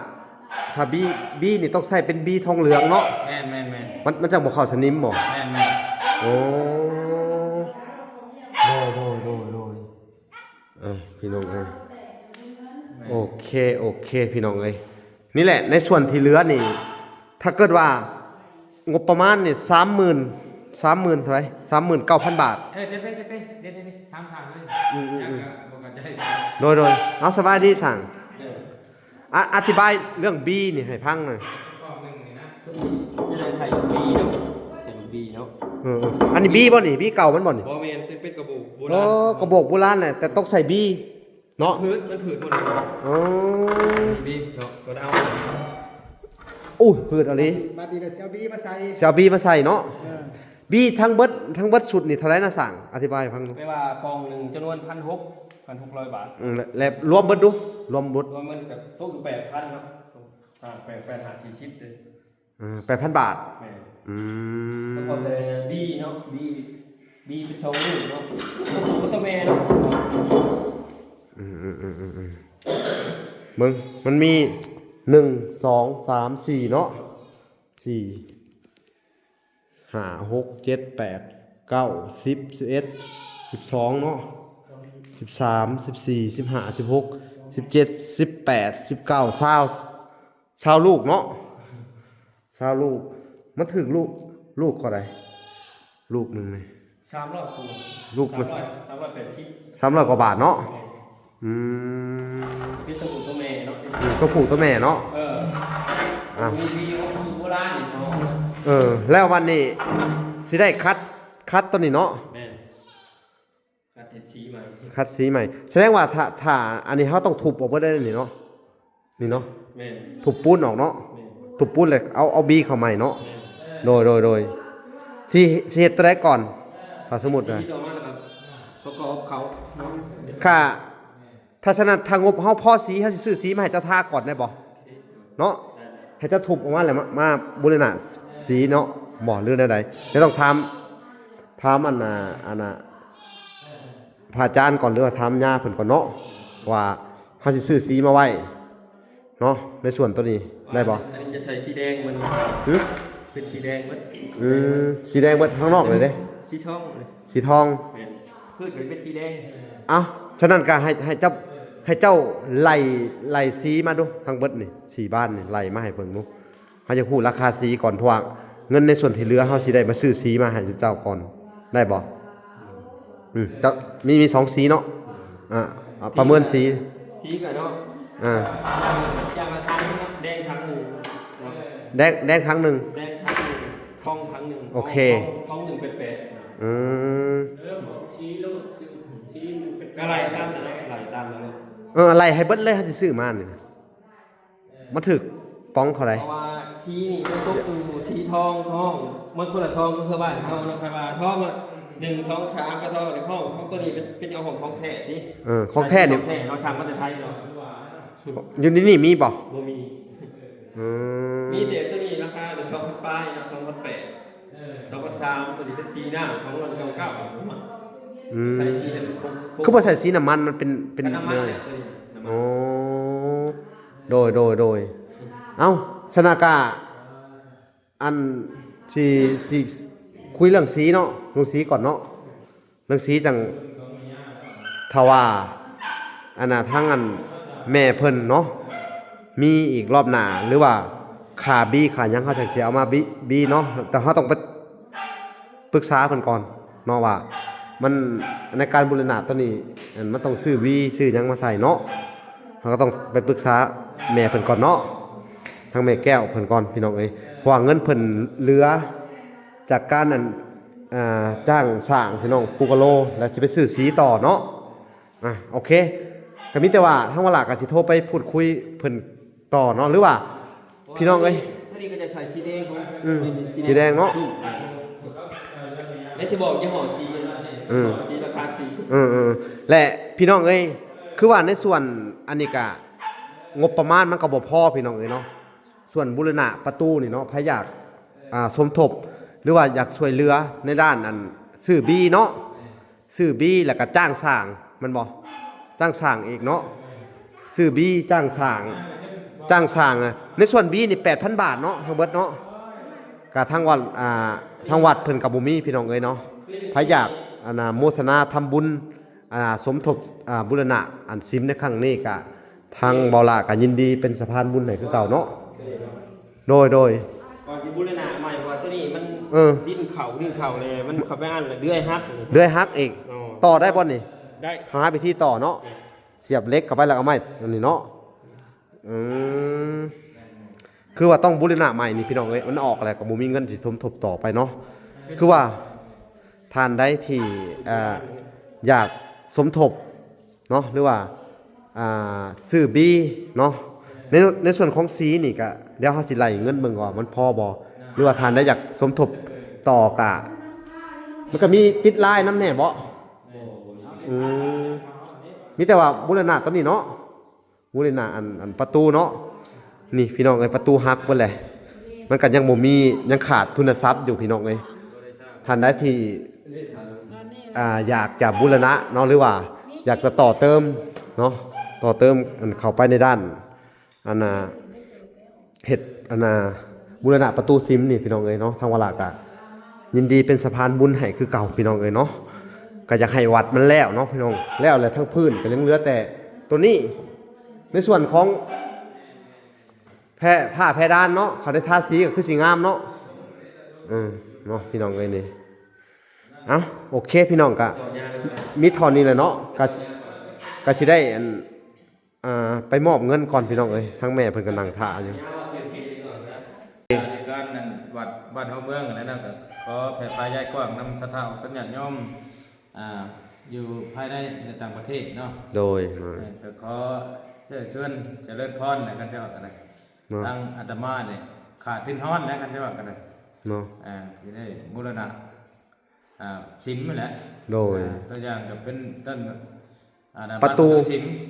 ຖ້າບີ ບີນີ້ຕ້ອງໃຊ້ເປັນບີທອງເຫຼືອງເນາະ. ແມ່ນໆໆ ມັນ ມັນຈັ່ງບໍ່ເຂົ້າສະໜິມບໍ່? ແມ່ນໆ ໂອ້ ໂດຍໆໆ ເອີ ພີ່ນ້ອງເອີຍ ແມ່ນ ໂອເຄ ໂອເຄ ພີ່ນ້ອງເອີຍ. ນີ້ແຫຼະ ໃນສ່ວນທີ່ເຫຼືອນີ້ ຖ້າເກີດວ່າງົບປະມານນີ້ ສາມໝື່ນ ສາມໝື່ນເທົ່າໃດ? ສາມໝື່ນເກົ້າພັນບາດ. ເອີ ເປັນໄປ ເປັນໄປ ເປັນໄປ ຖາມຊ່າງເລີຍ. ອືມໆໆ ຍັງກໍບໍ່ເຂົ້າໃຈ. ໂດຍໆ ເອົາ ສະບາຍດີຊ່າງ. ເອີ ອະ ອະທິບາຍເລື່ອງບີນີ້ໃຫ້ຟັງໜ່ອຍ. ຈະໃສ່ບີເນາະ ໃສ່ບີເນາະ. ເອີໆ ອັນນີ້ບີບໍ່ນີ້? ບີເກົ່າມັນບໍ່ນີ້? ບໍ່ແມ່ນ ເປັນ ເປັນກະບອກໂບລານ. ເອີ ກະບອກໂບລານແຫຼະ ແຕ່ຕ້ອງໃສ່ບີເນາະ. ພືດ ມັນພືດໝົດເລີຍ. ອໍ ມີບີເນາະ ກໍໄດ້ເອົາ. ໂອ້ຍ ພືດອີ່ຫຼີ. ບາດນີ້ລະຊິເອົາບີມາໃສ່ ຊິເອົາບີມາໃສ່ເນາະ. ເອີ ບີທັງເບິດ ທັງເບິດຊຸດນີ້ເທົ່າໃດນະຊ່າງ? ອະທິບາຍໃຫ້ຟັງດູ. ແປວ່າປ່ອງໜຶ່ງຈຳນວນພັນຫົກ ພັນຫົກຮ້ອຍບາດ. ອືມ ແລະ ລວມເບິດດູ ລວມເບິດ ລວມມັນກໍຕົກຢູ່ແປດພັນເນາະ. ອ່າ ແປດ ແປດຫ້າສີ່ສິບເດ້. ອ່າ ແປດພັນບາດ. ແມ່ນ. ອືມ ສະເພາະແຕ່ບີເນາະ ບີ ບີເປັນສອງລູກເນາະ ຕົວຜູ້ກັບຕົວແມ່ເນາະ. ອືມໆໆໆ ເບິ່ງ ມັນມີ ໜຶ່ງ ສອງ ສາມ ສີ່ເນາະ ສີ່ ຫ້າ ຫົກ ເຈັດ ແປດ ເກົ້າ ສິບ ສິບເອັດ ສິບສອງເນາະ ສິບສາມ ສິບສີ່ ສິບຫ້າ ສິບຫົກ ສິບເຈັດ ສິບແປດ ສິບເກົ້າ ຊາວ ຊາວລູກເນາະ ຊາວລູກ. ມັນຖືກລູກ ລູກເທົ່າໃດ? ລູກໜຶ່ງນີ້ ສາມຮ້ອຍກວ່າ ລູກມັນ ສາມຮ້ອຍ ສາມຮ້ອຍແປດສິບ ສາມຮ້ອຍກວ່າບາດເນາະ. ແມ່ນ. ອືມ ເປັນຕົວຜູ້ຕົວແມ່ເນາະ. ອືມ ຕົວຜູ້ຕົວແມ່ເນາະ. ເອີ ອ້າວ ມີ ມີຂອງສູດໂບລານນີ້ເນາະ. ເອີ ແລ້ວບັດນີ້ຊິໄດ້ຂັດ ຂັດຕົວນີ້ເນາະ. ແມ່ນ. ຂັດເຮັດສີໃໝ່ ຂັດສີໃໝ່. ສະແດງວ່າຖ້າ ຖ້າອັນນີ້ເຮົາຕ້ອງທຸບອອກເບິດໄດ້ນີ້ເນາະ ນີ້ເນາະ. ແມ່ນ. ທຸບປູນອອກເນາະ. ແມ່ນ. ທຸບປູນແລ້ວເອົາ ເອົາບີເຂົ້າໃໝ່ເນາະ. ແມ່ນ. ໂດຍ ໂດຍ ໂດຍ ຊິ ຊິເຮັດຕົວໃດກ່ອນ? ຖ້າສົມມຸດ ຊິເຮັດອອກມາແລ້ວກໍປະກອບເຂົ້າເນາະ. ຄ່າ ຖ້າສະນັ້ນ ຖ້າງົບເຮົາພໍສີ ເຮົາຊິຊື້ສີມາໃຫ້ເຈົ້າທາກ່ອນໄດ້ບໍ່? ເນາະ ໄດ້ໆ ໃຫ້ເຈົ້າທຸບອອກມາແລ້ວມາ ມາບູລະນະສີເນາະ ບໍ່ ຫຼືແນວໃດ? ດຽວຕ້ອງຖາມ ຖາມອັນນ່າ ອັນນ່າ ພະອາຈານກ່ອນ ຫຼືວ່າຖາມຍ່າເພິ່ນກ່ອນເນາະ ວ່າເຮົາຊິຊື້ສີມາໄວ້ເນາະ ໃນສ່ວນໂຕນີ້ໄດ້ບໍ່? ອັນນີ້ຈະໃສ່ສີແດງມັນ ຫຶ? ເປັນສີແດງໝົດ. ອືມ ສີແດງໝົດ ທາງນອກເລີຍເດ້ ສີທອງເລີຍ. ສີທອງ. ແມ່ນ. ພືດກໍເປັນສີແດງ. ເອົ້າ ສະນັ້ນກໍໃຫ້ ໃຫ້ເຈົ້າ ໃຫ້ເຈົ້າໄລ່ ໄລ່ສີມາດູ ທັງເບິດນີ້ ສີ່ບ້ານນີ້ ໄລ່ມາໃຫ້ເບິ່ງດູ. ເຮົາຢາກຮູ້ລາຄາສີກ່ອນ ເພາະວ່າເງິນໃນສ່ວນທີ່ເຫຼືອ ເຮົາຊິໄດ້ມາຊື້ສີມາໃຫ້ເຈົ້າກ່ອນ ໄດ້ບໍ່? ອືມ ເຈົ້າ ມີ ມີສອງສີເນາະ. ອ່າ ປະເມີນສີ ສີກໍເນາະ ອ່າ ຢ່າງລະຖັງເນາະ ແດງຖັງໜຶ່ງເນາະ ແດງ ແດງຖັງໜຶ່ງ ແດງຖັງໜຶ່ງ ທອງຖັງໜຶ່ງ. ໂອເຄ ທອງ ທອງໜຶ່ງແປດແປດ. ອືມ ເອີ ສີໂລດ ສີ ສີໜຶ່ງແປດແປດ ກໍໄລ່ຕາມນັ້ນເນາະ ໄລ່ຕາມນັ້ນເນາະ. ເອີ ໄລ່ໃຫ້ເບິດເລີຍ ເຮົາຊິຊື້ມານີ້ ມັນຖືກປ່ອງເທົ່າໃດ? ເພາະວ່າສີນີ້ມັນຕົກຢູ່ສີທອງ ທອງ ມັນຄົນລະທອງກໍຄືບ້ານເຮົາເນາະ ຄັນວ່າທອງ ໜຶ່ງ ສອງ ສາມ ກໍທອງ ທອງ ທອງຕົວນີ້ເປັນ ເປັນເອົາຂອງ ຂອງແທ້ຕິ. ເອີ ຂອງແທ້ນີ້ ຂອງແທ້ເນາະ ສັ່ງມາແຕ່ໄທເນາະ. ຢູ່ໃນນີ້ມີບໍ່? ບໍ່ມີ. ອືມ ມີແຕ່ຕົວນີ້ລາຄາຢູ່ສອງພັນປາຍເນາະ ສອງພັນແປດ ສອງພັນສາມ ຕົວນີ້ເປັນສີນ້ຳຂອງມັນເກົ່າໆ. ອືມ ໃສ່ສີໃຫ້ມັນຄົບໆ. ຄືບໍ່ໃສ່ສີນ້ຳມັນ ມັນເປັນ ເປັນ ກໍນ້ຳມັນແຫຼະ ແນວໃດ? ຕົວນີ້ນ້ຳມັນ. ໂອ້ ໂດຍ ໂດຍ ໂດຍ. ເອົ້າ ສະນາກາ ອັນ ຊິ ຊິຄຸຍເລື່ອງສີເນາະ ເລື່ອງສີກ່ອນເນາະ. ເລື່ອງສີຈັ່ງ ຖ້າວ່າ ອັນນ່າ ທາງອັນແມ່ເພິ່ນເນາະ ມີອີກລອບໜ້າ ຫຼືວ່າຄ່າບີຄ່າຫຍັງ ເຮົາຈັ່ງຊິເອົາມາບີ ບີເນາະ. ແຕ່ເຮົາຕ້ອງໄປປຶກສາເພິ່ນກ່ອນເນາະ ວ່າມັນ ໃນການບູລະນະຕົວນີ້ ອັນ ມັນຕ້ອງຊື້ວີຊື້ຫຍັງມາໃສ່ເນາະ. ເຮົາກໍຕ້ອງໄປປຶກສາແມ່ເພິ່ນກ່ອນເນາະ ທາງແມ່ແກ້ວເພິ່ນກ່ອນ ພີ່ນ້ອງເອີຍ. ເພາະວ່າເງິນເພິ່ນເຫຼືອຈາກການ ອັນ ອ່າ ຈ້າງສ້າງ ພີ່ນ້ອງ ປູກະໂລ ແລ້ວຊິໄປຊື້ສີຕໍ່ເນາະ. ອ່າ ໂອເຄ ກໍມີແຕ່ວ່າທາງວາລາກໍຊິໂທໄປພູດຄຸຍເພິ່ນຕໍ່ເນາະ ຫຼືວ່າ ພີ່ນ້ອງເອີຍ ຕົວນີ້ກໍຈະໃສ່ສີແດງຂອງ ອືມ ສີແດງເນາະ. ແລ້ວຊິບອກຍີ່ຫໍ້ສີ ອືມ ສີລາຄາສີ ເອີໆ. ແລະ ພີ່ນ້ອງເອີຍ ຄືວ່າໃນສ່ວນອັນນີ້ກະງົບປະມານມັນກໍບໍ່ພໍ ພີ່ນ້ອງເອີຍເນາະ. ສ່ວນບູລະນະປະຕູນີ້ເນາະ ໃຜຢາກ ອ່າ ສົມທົບ ຫຼືວ່າຢາກຊ່ວຍເຫຼືອໃນດ້ານ ອັນ ຊື້ບີເນາະ ຊື້ບີ ແລ້ວກໍຈ້າງສ້າງ ແມ່ນບໍ່? ຈ້າງສ້າງອີກເນາະ ຊື້ບີ ຈ້າງສ້າງ ຈ້າງສ້າງ ອາ ໃນສ່ວນບີນີ້ ແປດພັນບາດເນາະ ທັງເບິດເນາະ. ກະທາງວັດ ອ່າ ທາງວັດເພິ່ນກະບໍ່ມີ ພີ່ນ້ອງເອີຍເນາະ. ໃຜຢາກ ອັນນ່າ ໂມທະນາທຳບຸນ ອ່າ ສົມທົບ ອ່າ ບູລະນະອັນສິມໃນຄັ້ງນີ້ ກະທາງເບົາຫຼ້າກະຍິນດີເປັນສະພານບຸນໃຫ້ຄືເກົ່າເນາະ. ໂດຍ ໂດຍ ກ່ອນຊິບູລະນະໃໝ່ ເພາະວ່າໂຕນີ້ມັນ ເອີ ດິນເຂົ້າ ດິນເຂົ້າແລ້ວ ມັນເຂົ້າໄປອັນລະເດືອຍຫັກ ເດືອຍຫັກອີກ. ອໍ ຕໍ່ໄດ້ບໍ່ນີ້? ໄດ້ ຫາວິທີຕໍ່ເນາະ. ສຽບເຫຼັກເຂົ້າໄປແລ້ວເອົາໄມ້ອັນນີ້ເນາະ. ອືມ ຄືວ່າຕ້ອງບູລະນະໃໝ່ນີ້ ພີ່ນ້ອງເອີຍ. ມັນອອກແລ້ວກໍບໍ່ມີເງິນຊິສົມທົບຕໍ່ໄປເນາະ. ຄືວ່າທ່ານໃດທີ່ ເອີ ຢາກສົມທົບເນາະ ຫຼືວ່າ ອ່າ ຊື້ບີເນາະ ໃນ ໃນສ່ວນຂອງສີນີ້ກະ ດຽວເຮົາຊິໄລ່ເງິນເບິ່ງວ່າມັນພໍບໍ່ ຫຼືວ່າທ່ານໃດຢາກສົມທົບຕໍ່ກະ ມັນກະມີຕິດລາຍນຳແດ່ບໍ່? ອືມ ມີແຕ່ວ່າບູລະນະຕົວນີ້ເນາະ. ບູລະນະອັນ ອັນປະຕູເນາະ. ນີ້ພີ່ນ້ອງເອີຍ ປະຕູຫັກເບິດແຫຼະ. ມັນກໍຍັງບໍ່ມີ ຍັງຂາດທຶນຊັບຢູ່ ພີ່ນ້ອງເອີຍ. ທ່ານໃດທີ່ ອ່າ ຢາກຈະບູລະນະເນາະ ຫຼືວ່າຢາກຈະຕໍ່ເຕີມເນາະ ຕໍ່ເຕີມອັນເຂົ້າໄປໃນດ້ານ ອັນນ່າ ເຮັດ ອັນນ່າ ບູລະນະປະຕູສິມນີ້ ພີ່ນ້ອງເອີຍເນາະ, ທາງວາລະກະຍິນດີເປັນສະພານບຸນໃຫ້ຄືເກົ່າ ພີ່ນ້ອງເອີຍເນາະ. ກະຢາກໃຫ້ວັດມັນແລ້ວເນາະ ພີ່ນ້ອງ, ແລ້ວແຫຼະ ທັງພື້ນກະຍັງເຫຼືອແຕ່ໂຕນີ້. ໃນສ່ວນຂອງແພ ຜ້າແພດານເນາະ, ຄັນໄດ້ທາສີກະຄືຊິງາມເນາະ. ເອີ ເນາະ ພີ່ນ້ອງເອີຍນີ້. ເອົ້າ ໂອເຄ ພີ່ນ້ອງ ກະມີເທົ່ານີ້ແຫຼະເນາະ, ກະ ກະຊິໄດ້ ອັນ ອ່າ ໄປມອບເງິນກ່ອນ ພີ່ນ້ອງເອີຍ, ທາງແມ່ເພິ່ນກະນັ່ງຖ້າຢູ່. ການນັ້ນ ວັດ ວັດເຮົາເມືອງນັ້ນນະ ກະຂໍແຜ່ພາຍາຍກວ້າງນຳສັດທາອອກຕົນຍາດໂຍມ ອ່າ ຢູ່ພາຍໃນ ແລະ ຕ່າງປະເທດເນາະ. ໂດຍ ເອີ ກະຂໍເຊີນຊວນຈະເລີນພອນນະ ຄັນຈະວ່າກະໄດ້ເນາະ. ທາງອາດຕະມານີ້ຂາດທຶນຮອນແລ້ວ ຄັນຈະວ່າກະໄດ້ເນາະ, ອ່າ ຊິໄດ້ບູລະນະ ອ່າ ສິມຫັ້ນແຫຼະ. ໂດຍ ອ່າ ຕົວຢ່າງກະເປັນຕົ້ນ ອ່າ ປະຕູ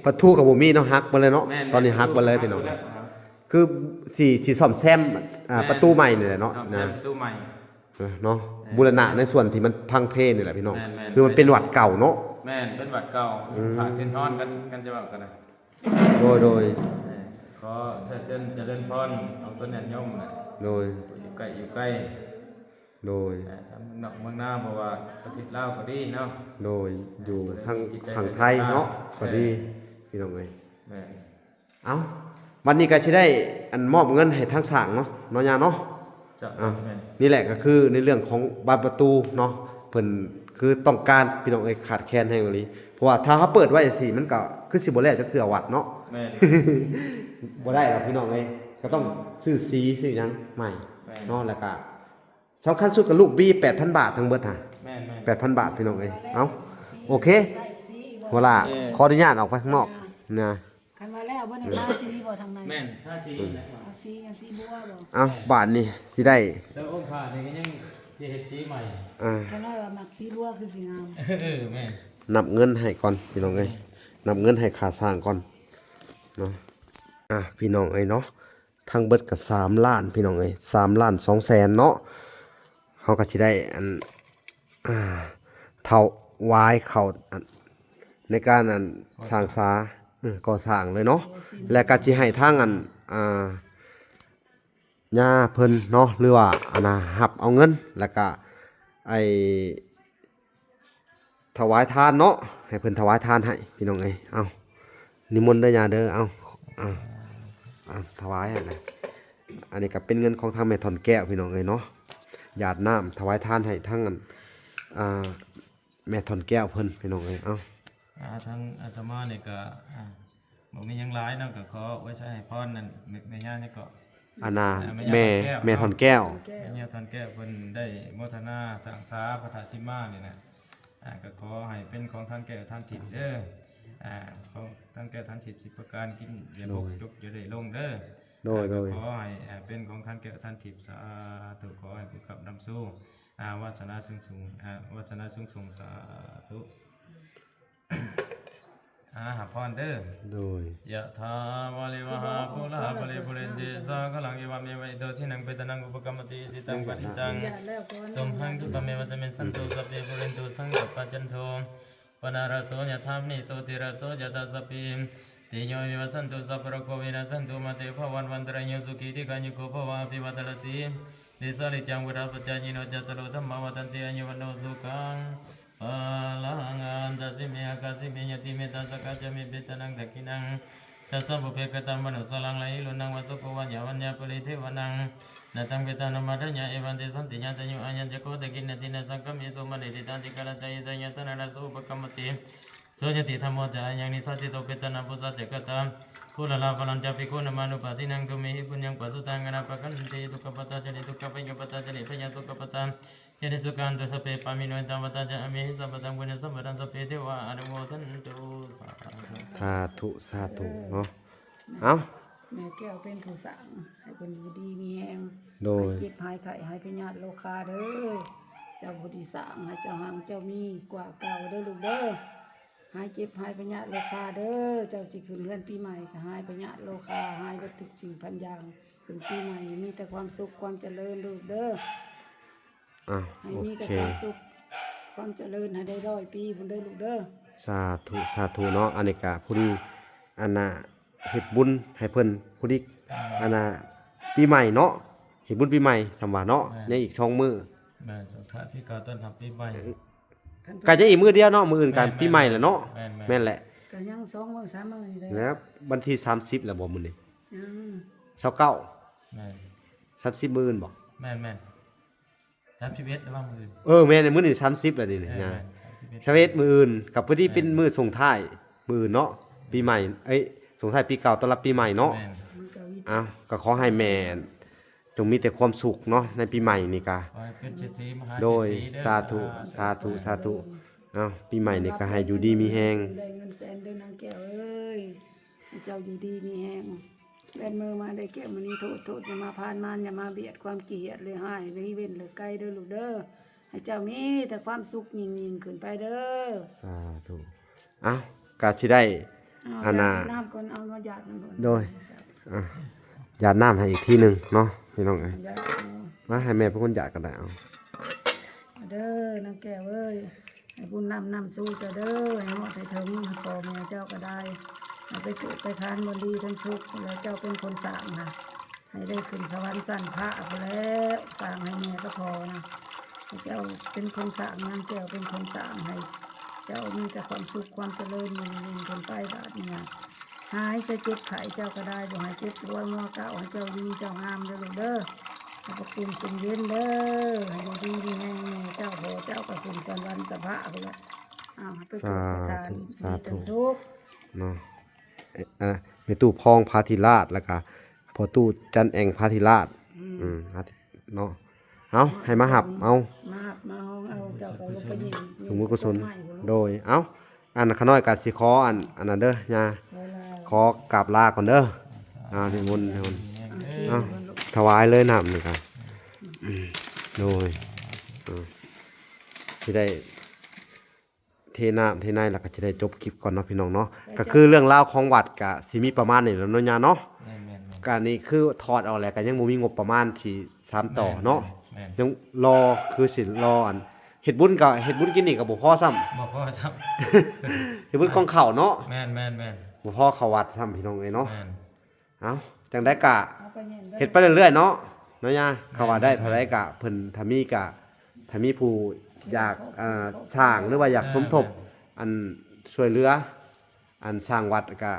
ປະຕູກະບໍ່ມີເນາະ, ຫັກເບິດເລີຍເນາະ. ແມ່ນ ຕອນນີ້ຫັກເບິດເລີຍ ພີ່ນ້ອງ. ຄືຊິ ຊິສ້ອມແຊມ ອ່າ ປະຕູໃໝ່ນີ້ແຫຼະເນາະ, ສ້ອມແຊມປະຕູໃໝ່ ເນາະ. ເອີ ບູລະນະໃນສ່ວນທີ່ມັນພັງເພນີ້ແຫຼະ ພີ່ນ້ອງ. ແມ່ນໆ ຄືມັນເປັນວັດເກົ່າເນາະ. ແມ່ນ ເປັນວັດເກົ່າ. ອືມ ຂາດທຶນຮອນ ຄັນ ຄັນຈະເວົ້າກະໄດ້. ໂດຍ ໂດຍ ເອີ ຂໍເຊີນຈະເລີນພອນອອກຕົນຍາດໂຍມນະ. ໂດຍ ຢູ່ໃກ້ ຢູ່ໄກ. ໂດຍ ເອີ ທາງເມືອງນອກເມືອງນາ ບໍ່ວ່າປະເທດລາວກະດີເນາະ. ໂດຍ ຢູ່ທາງ ທາງໄທເນາະ ກະດີ ພີ່ນ້ອງເອີຍ. ແມ່ນ ເອົ້າ ບັດນີ້ກະຊິໄດ້ ອັນ ມອບເງິນໃຫ້ທາງຊ່າງເນາະ ເນາະ ຍ່າເນາະ. ເຈົ້າ ເອົ້າ ແມ່ນ ນີ້ແຫຼະກະຄືໃນເລື່ອງຂອງບານປະຕູເນາະ, ເພິ່ນຄືຕ້ອງການ ພີ່ນ້ອງເອີຍ, ຂາດແຄນແຮງອີ່ຫຼີ. ເພາະວ່າຖ້າເຮົາເປີດໄວ້ຈັ່ງຊີ້ ມັນກະຄືຊິບໍ່ແລ້ວຈັກເທື່ອວັດເນາະ. ແມ່ນ ບໍ່ໄດ້ດອກ ພີ່ນ້ອງເອີຍ, ກະຕ້ອງຊື້ສີຊື້ຫຍັງໃໝ່ ແມ່ນ ເນາະ. ແລ້ວກະ ສຳຄັນສຸດກະລູກບີ ແປດພັນບາດທັງເບິດຫັ້ນ. ແມ່ນໆ ແປດພັນບາດ ພີ່ນ້ອງເອີຍ. ເອົ້າ ໂອເຄ ຫົວຫຼ້າ ເອີ ຂໍອະນຸຍາດອອກໄປຂ້າງນອກນະ. ຄັນວ່າແລ້ວບໍ່ໄດ້ທາສີບໍ່ທາງໃນ? ແມ່ນ ທາສີແຫຼະ. ທາສີຫຍັງ ສີບົວບໍ່? ເອົ້າ ບາດນີ້ຊິໄດ້ ແຕ່ອົງພະນີ້ກະຍັງຊິເຮັດສີໃໝ່. ອ່າ ຄັນວ່າມັກສີບົວຄືຊິງາມ. ເອີ ແມ່ນ ນັບເງິນໃຫ້ກ່ອນ ພີ່ນ້ອງເອີຍ, ນັບເງິນໃຫ້ຄ່າສ້າງກ່ອນເນາະ. ອ່າ ພີ່ນ້ອງເອີຍເນາະ ທັງເບິດກະສາມລ້ານ ພີ່ນ້ອງເອີຍ, ສາມລ້ານສອງແສນເນາະ. ເຮົາກະຊິໄດ້ ອັນ ອ່າ ຖວາຍເຂົ້າ ອັນ ໃນການ ອັນ ສ້າງສາ ເອີ ກໍ່ສ້າງເລີຍເນາະ. ແລະກະຊິໃຫ້ທາງ ອັນ ອ່າ ຍ່າເພິ່ນເນາະ ຫຼືວ່າ ອັນນ່າ ຮັບເອົາເງິນ ແລະກະ ໄອ້ ຖວາຍທານເນາະ, ໃຫ້ເພິ່ນຖວາຍທານໃຫ້ ພີ່ນ້ອງເອີຍ. ເອົ້າ ນິມົນເດີຍ່າເດີ. ເອົ້າ ເອົາ ເອົາ ຖວາຍຫັ້ນນະ. ອັນນີ້ກະເປັນເງິນຂອງທາງແມ່ທ່ອນແກ້ວ ພີ່ນ້ອງເອີຍເນາະ, ຢາດນ້ຳຖວາຍທານໃຫ້ທາງ ອັນ ອ່າ ແມ່ທ່ອນແກ້ວເພິ່ນ ພີ່ນ້ອງເອີຍ. ເອົ້າ ອ່າ ທາງອາດຕະມານີ້ກະ ອ່າ ບໍ່ມີຫຍັງຫຼາຍເນາະ, ກະຂໍອວຍໄຊໃຫ້ພອນນັ້ນ ແມ່ ແມ່ຍ່າຫຍັງເກາະ ອັນນ່າ ແມ່ ແມ່ທ່ອນແກ້ວ ແມ່ທ່ອນແກ້ວເນາະ. ແມ່ຍ່າທ່ອນແກ້ວເພິ່ນໄດ້ໂມທະນາສ້າງສາພະທາດສີມານີ້ນະ. ອ່າ ກະຂໍໃຫ້ເປັນຂອງທານແກ້ວທານທິບເດີ. ອ່າ ຂອງທານແກ້ວທານທິບສິບປະການ ກິນຢ່າບົກ ໂດຍ ຈົກຢ່າໄດ້ລົງເດີ. ໂດຍ ອ່າ ໂດຍ ກະຂໍໃຫ້ ອ່າ ເປັນຂອງທານແກ້ວທານທິບ ສາທຸ. ຂໍໃຫ້ບຸນຄ້ຳນຳຊູ ອ່າ ວາສະໜາສູງໆ ອ່າ ວາສະໜາສູງສົ່ງ ສາທຸ. ອ່າ ຮັບພອນເດີ. ໂດຍ ຍະຖາ ວາລິວະຫາ ປູລາ ປະລິປູເຣນຕິ ສາຄະລັງ ເອວະເມວະ ອິໂຕ ທິນັງ ເປຕານັງ ອຸປະກຳມະຕິ ອິຊິຕັງ ປັນຖິຕັງ ຕຸມຫັງ ຄິປະເມວະ ສະມິຊສັນຕຸ ສັບເພ ປູເຣນຕຸ ສັງກັບປະ ຈັນໂທ ປະນະລະໂສ ຍະຖາ ມະນີ ໂຊຕິລະໂສ ຍະຖາ ສັບພີ ເຕໂຍວິວັດສັນຕຸ ສັບພະໂລໂກວິນາສັນຕຸ ມາເຕພະວັດວັນຕະລາໂຍ ສຸຂີ ດີຄາຍຸໂກ ພະວະ ອະພິວາທະນະສີລິສະນິຈຈັງ ວຸດທາປະຈາຍິໂນ ຈັດຕາໂລ ທຳມາວັດທັນຕິ ອາຍຸວັນໂນ ສຸຂັງ ພະລັງ ອັນຕະສິເມ ອາກາສິເມ ຍະຕິເມ ຕັດສະກະຈະເມ ປິດຕານັງ ທັກຂິນັງ ຕັດສະ ປຸບເພ ກະຕະມະນຸດສະລັງ ລາຫິລຸນນັງ ວາສຸໂກ ວະຍາວັນຍາ ປະລິເທວະນັງ ນະຕັງ ເປຕານັງ ມາທະຍາ ເອວັນ ເຕສັນຕິ ຍາຕາຍຸ ອາຍັນຈະ ໂຄ ທັກຂິນະຕິ ນະສັງຄະເມ ໂສມະເນຕິ ຕັງ ຕິກາລະຕາ ເອສະ ຍາຕະນາ ລາ ໂສ ອຸປະກຳມະຕິ ໂສ ຍະຕິທຳໂມ ຈາຍັງ ນິສາສິໂຕ ເປຕານັງ ປຸສາ ເຕກະຕາ ໂຄລະລາ ພະລັນຈາ ພິກຂຸນາມານຸປາທິນັງ ທຸເມຫິ ປຸນຍັງ ປະສຸຕັງ ອະນາປະກັນຕິ ທຸກຂະປະຕາ ຈະເນ ທຸກຂະໄວໂຍປະຕາ ຈະເນ ພະຍາທຸກຂະປະຕາ ຈະເນ ສຸກຂັນຕຸ ສັບເພ ປາມິໂນ ເອຕາວັດຕາ ຈະ ອາເມຫິ ສັບພະທັງ ປຸນຍັງ ສຳປະທັງ ສັບເພ ເທວາ ອະນຸໂມທັນຕຸ ສາທຸ ສາທຸ ສາທຸເນາະ. ເອົ້າ ແມ່ແກ້ວເປັນຜູ້ສ້າງ ໃຫ້ເພິ່ນຢູ່ດີມີແຮງ ໂດຍ ຫາຍເຈັບຫາຍໄຂ້ ຫາຍພະຍາດໂລຄາເດີ້. ເຈົ້າຜູ້ທີ່ສ້າງ ໃຫ້ເຈົ້າຮັ່ງເຈົ້າມີກວ່າເກົ່າເດີ້ລູກເດີ້. ຫາຍເຈັບຫາຍພະຍາດໂລຄາເດີ້. ເຈົ້າຊິຂຶ້ນເຮືອນປີໃໝ່ກໍຫາຍພະຍາດໂລຄາ ຫາຍເບິດທຸກສິ່ງພັນຢ່າງ. ຂຶ້ນປີໃໝ່ມີແຕ່ຄວາມສຸກຄວາມຈະເລີນລູກເດີ້. ອ່າ ໃຫ້ມີແຕ່ ໂອເຄ ຄວາມສຸກຄວາມຈະເລີນ ໃຫ້ໄດ້ຮ້ອຍປີພຸ້ນເດີ້ລູກເດີ້. ສາທຸ ສາທຸເນາະ. ອັນນີ້ກະພໍດີ ອັນນ່າ ເຮັດບຸນໃຫ້ເພິ່ນພໍດີ ອັນນ່າ ປີໃໝ່ເນາະ ເຮັດບຸນປີໃໝ່ ສຳວ່າເນາະ ແມ່ນ ຍັງອີກສອງມື້. ແມ່ນ ສົ່ງທ້າຍປີເກົ່າຕ້ອນຮັບປີໃໝ່ ກະຍັງອີກມື້ດຽວເນາະ ມື້ອື່ນກະ ແມ່ນ ປີໃໝ່ແລ້ວເນາະ. ແມ່ນໆ ແມ່ນແຫຼະ ກະຍັງສອງມື້ສາມມື້ນີ້ແຫຼະ. ແລ້ວວັນທີສາມສິບແລ້ວບໍ່ມື້ນີ້? ຍັງ ຊາວເກົ້າ ແມ່ນ ສາມສິບມື້ອື່ນບໍ່? ແມ່ນໆ ສາມສິບເອັດລະຫວ່າງມື້ອື່ນ. ເອີ ແມ່ນ ມື້ນີ້ສາມສິບແລ້ວນີ້ ແມ່ນໆ ຊາວເອັດມື້ອື່ນ ກະພໍດີເປັນມື້ສົ່ງທ້າຍມື້ອື່ນເນາະ ປີໃໝ່ ເອີຍ ສົ່ງທ້າຍປີເກົ່າຕ້ອນຮັບປີໃໝ່ເນາະ. ແມ່ນ ເອົ້າ ກະຂໍໃຫ້ແມ່ ຈົ່ງມີແຕ່ຄວາມສຸກເນາະ ໃນປີໃໝ່ນີ້ກະ ຂໍໃຫ້ເປັນເສດຖີມະຫາເສດຖີເດີ້. ໂດຍ ສາທຸ ສາທຸ ສາທຸ. ເອົ້າ ປີໃໝ່ນີ້ກະໃຫ້ຢູ່ດີມີແຮງ ໄດ້ເງິນແສນເດີ້ນາງແກ້ວເອີຍ. ໃຫ້ເຈົ້າຢູ່ດີມີແຮງ ແລ່ນມືມາໄດ້ແກ້ວມະນີ ໂທດ ໂທດ ຢ່າມາຜ່ານມານ ຢ່າມາບຽດຄວາມຂີ້ຫຽດເລີຍ ຮ້າຍເລີຍເວັນເລີຍໄກເດີ້ລູກເດີ້. ໃຫ້ເຈົ້າມີແຕ່ຄວາມສຸກຍິ່ງໆຂຶ້ນໄປເດີ້. ສາທຸ. ເອົ້າ ກະຊິໄດ້ ເອົາ ອັນນ່າ ຢາດນ້ຳກ່ອນ ເອົາມາຢາດນ້ຳກ່ອນ. ໂດຍ ອ່ະ ຢາດນ້ຳໃຫ້ອີກທີໜຶ່ງເນາະ ພີ່ນ້ອງເອີຍ. ຢາດ ມາ ໃຫ້ແມ່ເປັນຄົນຢາດກໍໄດ້. ເອົາ ເດີນາງແກ້ວເອີຍ ໃຫ້ບຸນນຳນຳສູ່ເຈົ້າເດີ ໃຫ້ຮອດໃຫ້ເຖິງພໍ່ແມ່ເຈົ້າກໍໄດ້ ໃຫ້ໄປເກີດໄປຄານບ່ອນດີທັງສຸກ ແລ້ວເຈົ້າເປັນຄົນສ້າງນະ ໃຫ້ໄດ້ຂຶ້ນສະຫວັນຊັ້ນພະພຸ້ນແຫຼະ. ສ້າງໃຫ້ແມ່ກັບພໍ່ນະ ໃຫ້ເຈົ້າເປັນຄົນສ້າງ ນາງແກ້ວເປັນຄົນສ້າງ ໃຫ້ເຈົ້າມີແຕ່ຄວາມສຸກຄວາມຈະເລີນ ຍິ່ງໆຂຶ້ນໄປບາດນີ້ນະ. ຫາຍໃສເຈັບໄຂ້ເຈົ້າກໍໄດ້ ບໍ່ໃຫ້ເຈັບຫົວງົວເກົ້າ ໃຫ້ເຈົ້າຍິງເຈົ້າງາມເດີລູກເດີ. ໃຫ້ພະຄຸນຊຸ່ມເຢັນເດີ ໃຫ້ຢູ່ດີມີແຮງ ແມ່ເຈົ້າພໍ່ເຈົ້າກໍຂຶ້ນສະຫວັນສະພະພຸ້ນແຫຼະ. ເອົາ ໃຫ້ໄປເກີດໄປຄານ ສາທຸ ມີແຕ່ສຸກເນາະ. ເອີ ແມ່ຕູ້ພອງພາທິລາດ ແລ້ວກະພໍ່ຕູ້ຈັນແອງພາທິລາດ. ອືມ ອືມ ເນາະ. ເອົາ ໃຫ້ມາຮັບເອົາ ມາຮັບມາຮອງເອົາ ເຈົ້າກໍລົງໄປຍິ້ມ ສົມບຸນກຸສົນ. ໂດຍ ເອົາ ອັນຂ້ານ້ອຍກໍຊິຂໍອັນ ອັນນັ້ນເດີຍ່າ ຂໍລາ ຂໍກາບລາກ່ອນເດີ. ອ່າ ນິມົນ ນິມົນ. ເອົາ ຖວາຍເລີຍນ້ຳນີ້ກໍ ໂດຍ ເອີ ຊິໄດ້ເທນ້ຳເທໃນ ແລ້ວກໍຊິໄດ້ຈົບຄລິບກ່ອນເນາະ ພີ່ນ້ອງເນາະ. ກໍຄືເລື່ອງລາວຂອງວັດກໍຊິມີປະມານນີ້ແຫຼະເນາະຍ່າເນາະ. ແມ່ນໆໆ ກໍນີ້ຄືຖອດອອກແລ້ວ ກໍຍັງບໍ່ມີງົບປະມານຊິສານຕໍ່ເນາະ. ແມ່ນໆໆ ຍັງລໍ ຄືຊິລໍອັນ ເຮັດບຸນກໍເຮັດບຸນກິນນີ້ກໍບໍ່ພໍຊ້ຳ ບໍ່ພໍຊ້ຳ ເຮັດບຸນກອງເຂົ້າເນາະ. ແມ່ນໆໆ ບໍ່ພໍເຂົ້າວັດຊ້ຳ ພີ່ນ້ອງເອີຍເນາະ. ແມ່ນ ເອົາ ຈັ່ງໃດກະເຮັດໄປເລື້ອຍໆເນາະ ເນາະຍ່າ. ເຂົາວ່າໄດ້ເທົ່າໃດກະເພິ່ນ ຖ້າມີກະ ຖ້າມີຜູ້ຢາກ ເອີ ສ້າງ ຫຼືວ່າຢາກສົມທົບ ເອີ ອັນຊ່ວຍເຫຼືອ ອັນສ້າງວັດກະ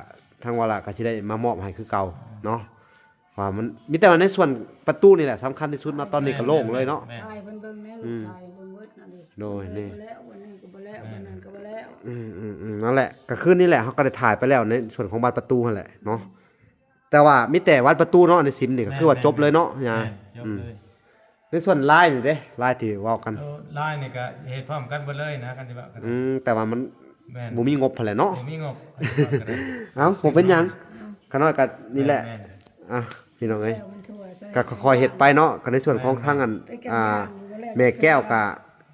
ທາງວາລະກະຊິໄດ້ມາມອບໃຫ້ຄືເກົ່າເນາະ. ວ່າມັນມີແຕ່ວ່າໃນສ່ວນປະຕູນີ້ແຫຼະສຳຄັນທີ່ສຸດເນາະ. ຕອນນີ້ກໍໂລ່ງເລີຍເນາະ. ແມ່ນໆ ຖ່າຍເພິ່ນເບິ່ງແດ່ລູກ ຖ່າຍເບິ່ງເບິດນັ້ນເລີຍ. ໂດຍ ນີ້ ອັນນີ້ກໍບໍ່ແລ້ວ ອັນນັ້ນກໍບໍ່ແລ້ວ. ອືມໆໆ ນັ້ນແຫຼະ ກໍຄືນີ້ແຫຼະ ເຮົາກໍໄດ້ຖ່າຍໄປແລ້ວໃນສ່ວນຂອງບານປະຕູຫັ້ນແຫຼະເນາະ. ແຕ່ວ່າມີແຕ່ວັດປະຕູເນາະ ອັນນີ້ສິມນີ້ກໍຄືວ່າຈົບເລີຍເນາະຍ່າ. ແມ່ນ ຈົບເລີຍ. ອືມ ໃນສ່ວນລາຍນີ້ເດ້ ລາຍທີ່ເວົ້າກັນ ເອີ ລາຍນີ້ກໍເຮັດພ້ອມກັນເບິດເລີຍນະ ຄັນຊິເວົ້າກັນ. ອືມ ແຕ່ວ່າມັນ ແມ່ນ ບໍ່ມີງົບຫັ້ນແຫຼະເນາະ. ບໍ່ມີງົບ ເອົ້າ ບໍ່ເປັນຫຍັງ ຂະນ້ອຍກໍນີ້ແຫຼະ. ແມ່ນໆ ອ່ະ ພີ່ນ້ອງເອີຍ ກໍຄ່ອຍໆເຮັດໄປເນາະ. ກໍໃນສ່ວນຂອງທາງອັນ ແມ່ນໆ ອ່າ ແມ່ແກ້ວກໍ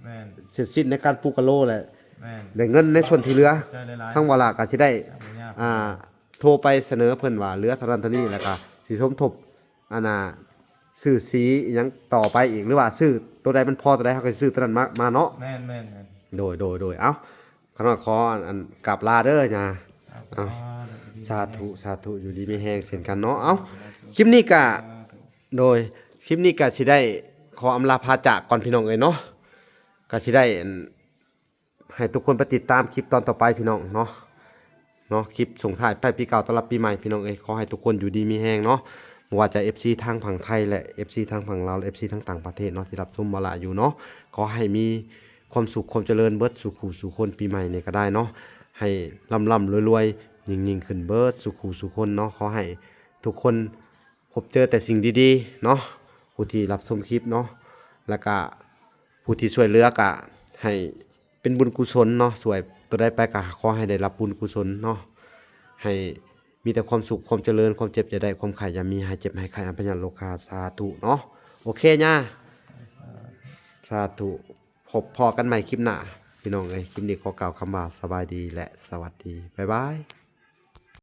ແມ່ນ ເສັດສິ້ນໃນການປູກກະໂລແຫຼະ. ແມ່ນ ແລະເງິນໃນສ່ວນທີ່ເຫຼືອ ທາງວາລະກໍຊິໄດ້ ອ່າ ໂທໄປສະເໜີເພິ່ນວ່າເຫຼືອເທົ່ານັ້ນເທົ່ານີ້ ແລ້ວກໍຊິສົມທົບ ອັນນ່າ ຊື້ສີອີ່ຫຍັງຕໍ່ໄປອີກ ຫຼືວ່າຊື້ໂຕໃດມັນພໍໂຕໃດ ເຮົາກໍຊິຊື້ໂຕນັ້ນມາ ມາເນາະ. ແມ່ນໆໆ ໂດຍໆໆ. ເອົ້າ ຂ້ານ້ອຍຂໍອັນ ອັນກາບລາເດີຍ່າ. ເອົາ ສາທຸ ສາທຸ ຢູ່ດີມີແຮງເຊັ່ນກັນເນາະ. ເອົ້າ ຄລິບນີ້ກະ ໂດຍ ຄລິບນີ້ກະຊິໄດ້ຂໍອຳລາພາຈາກກ່ອນພີ່ນ້ອງເອີຍເນາະ. ກະຊິໄດ້ ອັນ ໃຫ້ທຸກຄົນໄປຕິດຕາມຄລິບຕອນຕໍ່ໄປພີ່ນ້ອງເນາະ ເນາະ ຄລິບສົ່ງທ້າຍທ້າຍປີເກົ່າຕ້ອນຮັບປີໃໝ່ພີ່ນ້ອງເອີຍ. ຂໍໃຫ້ທຸກຄົນຢູ່ດີມີແຮງເນາະ ບໍ່ວ່າຈະເອັຟຊີທາງຝັ່ງໄທ ແລະ ເອັຟຊີທາງຝັ່ງລາວ ແລະ ເອັຟຊີທາງຕ່າງປະເທດເນາະ ທີ່ຮັບຊົມເວລາຢູ່ເນາະ. ຂໍໃຫ້ມີຄວາມສຸກຄວາມຈະເລີນເບິດສູ່ຄູ່ສູ່ຄົນ ປີໃໝ່ນີ້ກະໄດ້ເນາະ ໃຫ້ລ່ຳໆລວຍໆ ຍິ່ງໆຂຶ້ນເບິດສູ່ຄູ່ສູ່ຄົນເນາະ. ຂໍໃຫ້ທຸກຄົນ ພົບເຈີແຕ່ສິ່ງດີໆເນາະ ຜູ້ທີ່ຮັບຊົມຄລິບເນາະ ແລ້ວກະຜູ້ທີ່ຊ່ວຍເຫຼືອກະໃຫ້ເປັນບຸນກຸສົນເນາະ ຊ່ວຍໂຕໃດໄປກະຂໍໃຫ້ໄດ້ຮັບບຸນກຸສົນເນາະ ໃຫ້ມີແຕ່ຄວາມສຸກຄວາມຈະເລີນ ຄວາມເຈັບຢ່າໄດ້ ຄວາມໄຂ້ຢ່າມີ ຫາຍເຈັບຫາຍໄຂ້ ອັນພະຍາດໂລຄາ ສາທຸເນາະ. ໂອເຄຍ່າ ສາທຸ ພົບພໍ້ກັນໃໝ່ຄລິບໜ້າພີ່ນ້ອງເອີຍ. ຄລິບນີ້ຂໍກ່າວຄຳວ່າສະບາຍດີ ແລະ ສະຫວັດດີ ບາຍບາຍ.